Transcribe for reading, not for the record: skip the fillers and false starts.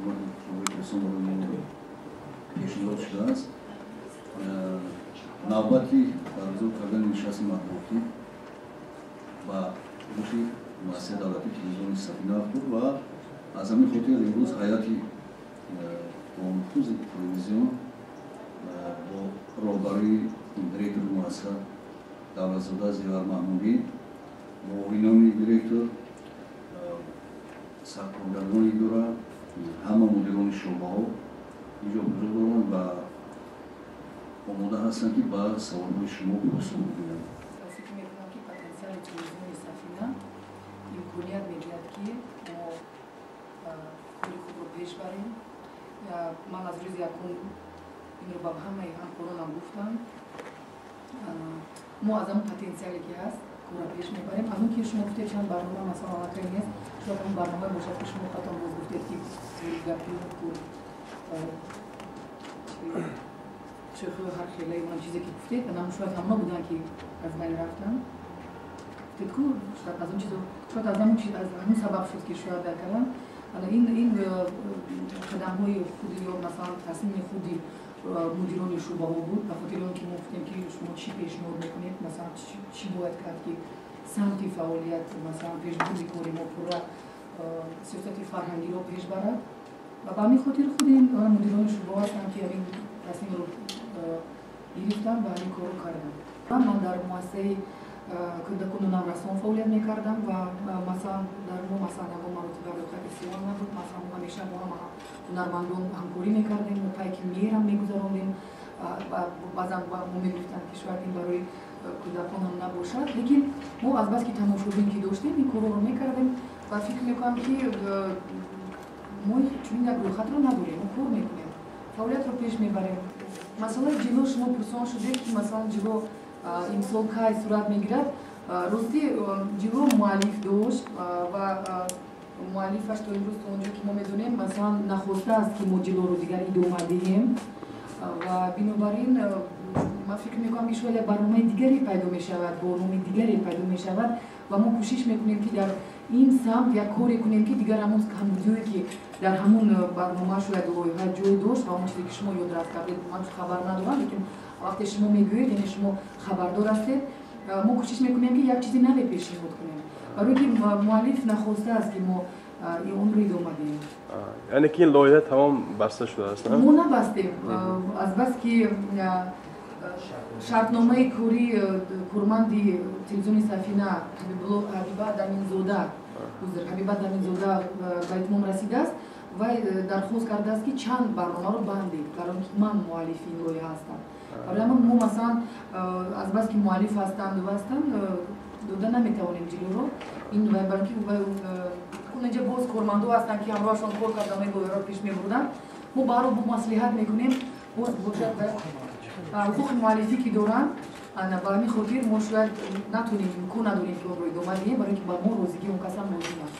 Ҳукумати Ҷумҳурии Тоҷикистон барои мо пешниҳод шудааст, навбати баргузор кардани нишасти матбуотӣ ба гӯши муассисаи давлатии телевизиони Сафина афтод ва аз ҳамин хотир имрӯз ҳайати бонуфузи телевизион бо роҳбарии директори муассиса Давлатзода Зевар Маҳмудӣ, муовинони директор, саркоргардони идора, ҳама мудирони шӯъбаҳо инҷо ҳузур доранд ва омода ҳастанд, ки ба саволҳои шумо посух бигӯянд. Фикр мекунам, ки потенсиали телевизиони Сафина имконият медиҳад, ки мо кори худро пеш барем. Ман аз рӯзи якум инро ба ҳамаи ҳамкоронам гуфтам: мо аз ҳамон потенсиале, ки ҳаст, корро пеш мебарем. Аз он ки шумо гуфтед, чанд барнома, масалан, аллакай нест, шояд ҳамон барномае бошад, ки шумо худатон боз гуфтед, ки гапи пур шӯхиҳои ҳар хелаи он чизе, ки гуфтед, анам шояд ҳамона буданд, ки аз байн рафтанд. Гуфтед ку, шояд аз он чизо, шояд аз ҳамон чиз, аз ҳамон сабаб шуд, ки шояд кардам. Ин қадамҳои худи ё масалан тасмими худи мудирони шӯъбаҳо буд, ба хотири он ки мо гуфтем, ки шумо чӣ пешниҳод мекунед, масалан, чӣ бояд кард, ки самти фаъолият, масалан, пешбурди кори мо пурра сиёсати фарҳангиро пеш барад. Ва ба ҳамин хотир худи мудирони шӯъбаҳо ҳастанд, ки ҳамин тасмимро гирифтанд ва ҳамин корро карданд. Ман дар муассисаи кӯдакону наврасон фаъолият мекардам ва масалан, дар мо, масалан, ягон маротиба рӯйхати сиёҳ набуд. Масалан, мо ҳамеша бо ҳама ҳунармандон ҳамкорӣ мекардем, мо пайки меҳрам мегузарондем. Баъзан мо мегуфтанд, ки шояд ин барои кӯдакон ҳам набошад, лекин мо азбаски тамошобин ки доштем, ин корҳоро мекардем. Ва фикр мекунам, ки мо чунин як рӯйхатро надорем, мо кор мекунем, фаъолиятро пеш мебарем. Масъалаи ҷило, шумо пурсон шудед, ки масалан, ҷило имсол кай сурат мегирад. Ростӣ, ҷило муаллиф дошт ва муаллифаш то имрӯз, то он ҷо ки мо медонем, масалан, нахостааст, ки мо ҷилоро дигар идома диҳем. Ва бинобар ин ман фикр мекунам, ки шояд як барномаи дигаре пайдо мешавад, бо номи дигаре пайдо мешавад ва мо кӯшиш мекунем, ки дар ин самт як коре кунем, ки дигар ҳамон камбудиҳое, ки дар ҳамон барнома шояд лоиҳа ҷой дошт ва он чизе, ки шумо ёдрас кардед, ман хабар надорам, лекин вақте шумо мегӯед, яъне шумо хабардор ҳастед. Мо кӯшиш мекунем, ки як чизи наве пешниҳод кунем, барои ки муаллиф нахостааст, ки мо онро идома диҳем. Яъне ки ин лоиҳа тамом баста шудааст? Мо набастем, азбаски шартномаи кори корманди телевизиони Сафина Ҳабиба Даминзода, узр, Ҳабиба Даминзода ба итмом расидааст. Вай дархост кардааст, ки чанд барномаро бандед, барои ки ман муаллифи ин лоиҳа ҳастам. Барои ҳамон мо, масалан, азбаски муаллиф ҳастанд ва ҳастанд, дода наметавонем ҷилоро ин, барои ки инҷа боз кормандо ҳастанд, ки ҳамроҳашон кор карда, ин лоиҳаро пеш мебурданд. Мо баҳро бо маслиҳат мекунем, боз бошад ҳуқуқи муаллифӣ ки доранд. Ба ҳамин хотир мо шояд натонем, имкон надорем, ки онро идома диҳем, барои ки ба мо розигии он касам лозим аст.